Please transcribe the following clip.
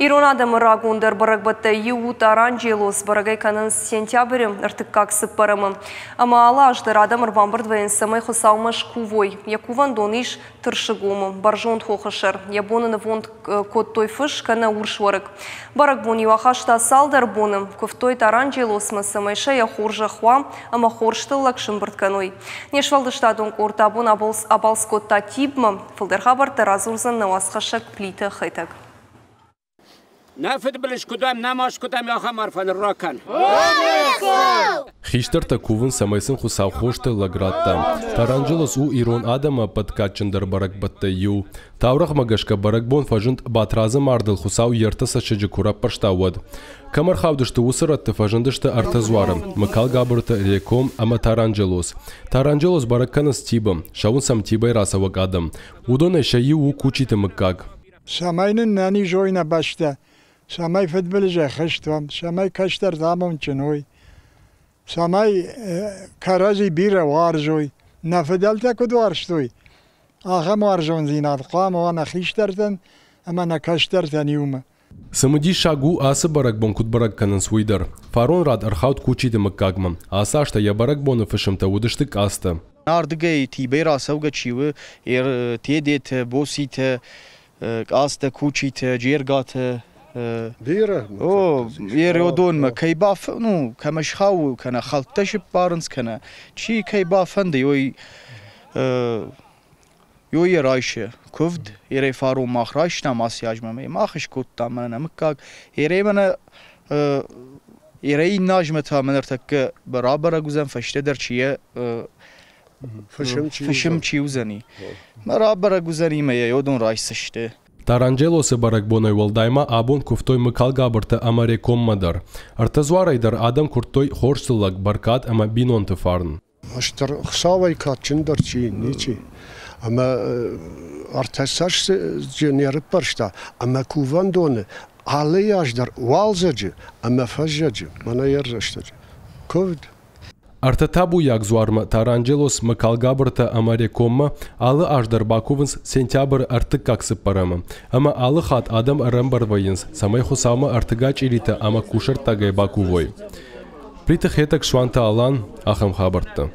Ирон адӕмы рагондӕр бӕрӕгбӕттӕй иу у Таранджелос. Бӕрӕг ӕй кӕнынц сентябры ӕртыккаг цыппӕрӕмы. Ӕмӕ алы аз дӕр адӕм ӕрбамбырд вӕййынц, цӕмӕй Хуыцаумӕ скувой. Йӕ кувӕндон ис Тырсыгомы, бӕрзонд хохы сӕр. Йӕ боны нывонд кодтой фыс кӕнӕ урс уӕрыкк. Бӕрӕгбон-иу ахаста цалдӕр боны. Куывтой Таранджелосмӕ, цӕмӕй сӕ йӕ хорзӕх уа ӕмӕ хорз тыллӕг сымбырд кӕной. Не сфӕлдыстадон къорд абон абалц кодта Тибмӕ. Фылдӕр хабӕрттӕ радзурдзӕн нӕ уацхӕссӕг Плиты Хетӕг. Нӕ фыдбылыз куыд уӕм, нӕ маст куыд уӕм, ахӕм арфӕ нын ракӕн. Хистӕртӕ кувынц, цӕмӕй сын Хуыцау хосты лӕг радта. Таранджелос у ирон адӕмы ӕппӕт кадджындӕр бӕрӕгбӕттӕй иу. Таурӕгъмӕ гӕсгӕ бӕрӕгбон фӕзынд Батрадзы мардыл Хуыцау йе ртӕ цӕссыджы куы раппӕрста, уӕд. Кӕм ӕрхаудысты, уыцы рӕтты фӕзындысты ӕртӕ дзуары – Мыкалгабырты, Реком ӕмӕ Таранджелос. Таранджелос бӕрӕг кӕнынц Тибы, цӕуынц ӕм Тибӕй рацӕуӕг адӕм. Уыдонӕй сӕ иу у Кучиты мыггаг. Цӕмӕй нын нӕниз уой нӕ бӕстӕ, цӕмӕй фыдбылызӕй хызт уӕм, цӕмӕй кӕстӕртӕ амондджын уой, цӕмӕй кӕрӕдзи бирӕ уарзой, нӕ фыдӕлтӕ куыд уарзтой, ахӕм уарзондзинад хъуамӕ уа нӕ хистӕртӕн ӕмӕ нӕ кӕстӕртӕн иумӕ. Цымыдисаг у, ацы бӕрӕгбон куыд бӕрӕг кӕнынц, уый дӕр. Фарон рад ӕрхауд Кучиты мыггагмӕ. Ацы азтӕ йӕ бӕрӕгбоны фысымтӕ уыдысты Къацтӕ. Ардыгӕй Тибӕй рацӕугӕ чи у, Тедетӕ, Боситӕ, Къацтӕ, Кучитӕ, Джергатӕ. Бирӕ. О, Еродонмӕ кӕй баф, ну, кӕмӕ схауы, кӕнӕ хӕлттӕ сыппарынц, кӕнӕ чи кӕй бафӕнды, ой Ёй йӕ райсы куывд, ерӕй фарон мах райстам аци азмӕ мах скодтам мӕнӕ нӕ мыггаг. Ерӕй мӕнӕ ерӕй иннӕ азмӕ та мӕнӕ ӕртӕккӕ рабӕрӕг уыдзӕн фӕстӕдӕр чи йӕ фысым чи уыдзӕни. Мӕ рабӕрӕг уыдзӕни мӕ йӕ йодон райсдзысты. Таранджелосы бӕрӕгбонӕй уӕлдай ма абон куывтой Мыкалгабыртӕ ӕмӕ Рекоммӕ дӕр. Ӕртӕ дзуарӕй дӕр адӕм куырдтой хорз тыллӕг, бӕркад ӕмӕ бинонты фарн. Стыр Хуыцауӕй кадджындӕр чи ничи. Ӕмӕ ӕртӕцӕстджы не рыппӕрста ӕмӕ кувӕндоны алы аз дӕр уалдзӕджы ӕмӕ фӕззӕджы, мӕнӕ йе ррӕстӕджы куывд. Ӕртӕ табуйаг дзуармӕ Таранджелос, Мыкалгабыртӕ ӕмӕ Рекоммӕ алы аз дӕр бакувынц сентябры ӕртыккаг цыппӕрӕмы. Ӕмӕ алы хатт адӕм ӕрӕмбырд вӕййынц, цӕмӕй Хуыцаумӕ ӕртыгай чъиритӕ ӕмӕ кусӕрттагӕй бакувой. Плиты Хетӕг, Суанты Алан, ахӕм хабӕрттӕ.